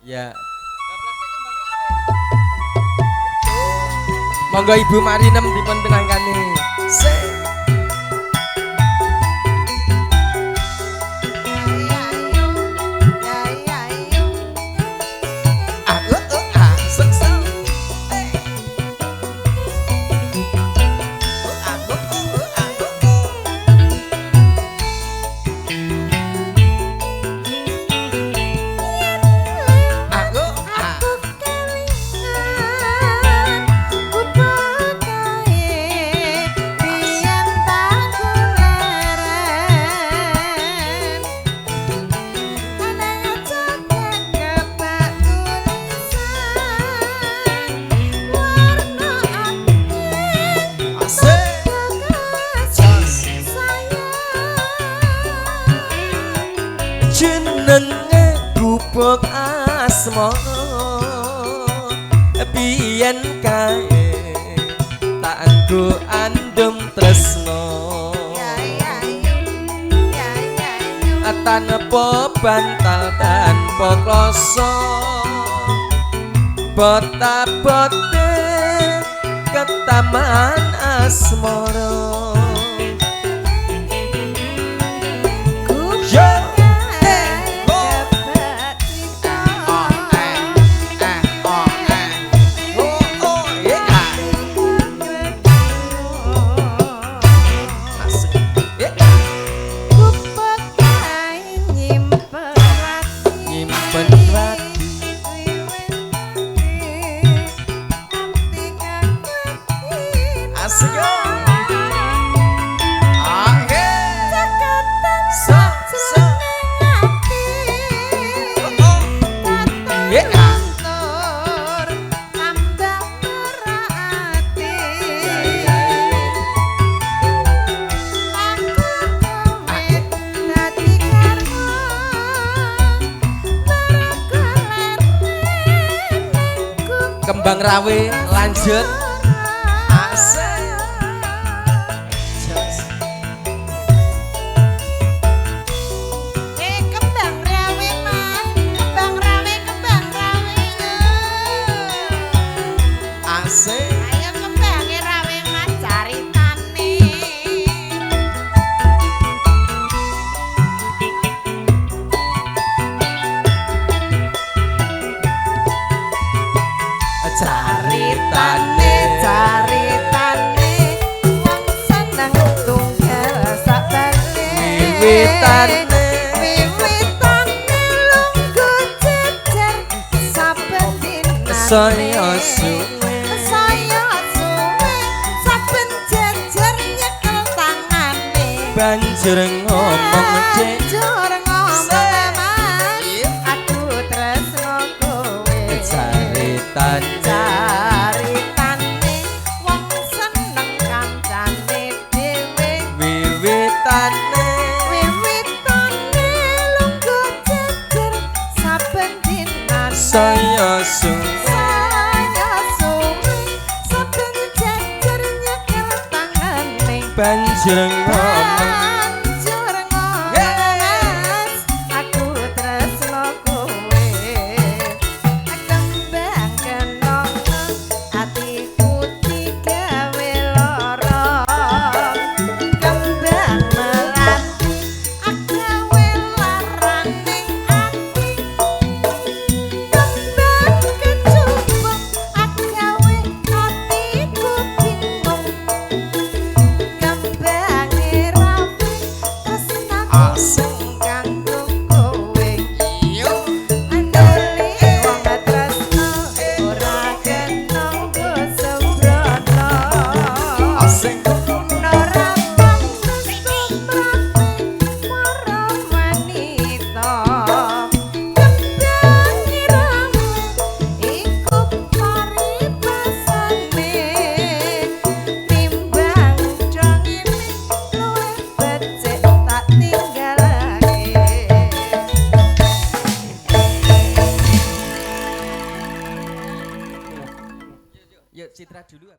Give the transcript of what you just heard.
Ya. Monggo Ibu Marinem dipun pinangkani. Jenenge gubuk asmara biyen kae tak nggo andhem tresno tanpa bantal tanpa kloso bota-bote ketaman asmara. Kembang rawe lanjut. Asik. Kembang rawe mas, kembang rawe, kembang rawe. Asik. Ayo kembange rawe mas caritane. Caritane, caritane wong seneng tunggal sak bale. Wiwitane, wiwitane lungguh jejer saben dinane. Saya suwe, saya suwe saben jejer nyekel tangane. Banjur ngomong dek, banjur ngomong mas, aku tresno kowe. Caritane, caritane wong seneng kancane dhewe. Wiwitane, wiwitane lungguh jejer saben dinane. Saya suwe, saya suwe saben jejer nyekel tangane. Banjur ngomong, banjur ngomong mas, aku tresno kowe. Kembang kenanga atiku digawe lara. Kembang melati agawe laraning ati. Kembang kecubung agawe atiku bingung. Kembange rapi tresnaku kanggo kowe. Andole wong tresno ora kena nggo sembrono. Asik. Ora pantes tumrape para wanita. Kembange rawe iku paribasane. Timbang dongine luwih becik tak tinggalake. Yuk Citra dulu.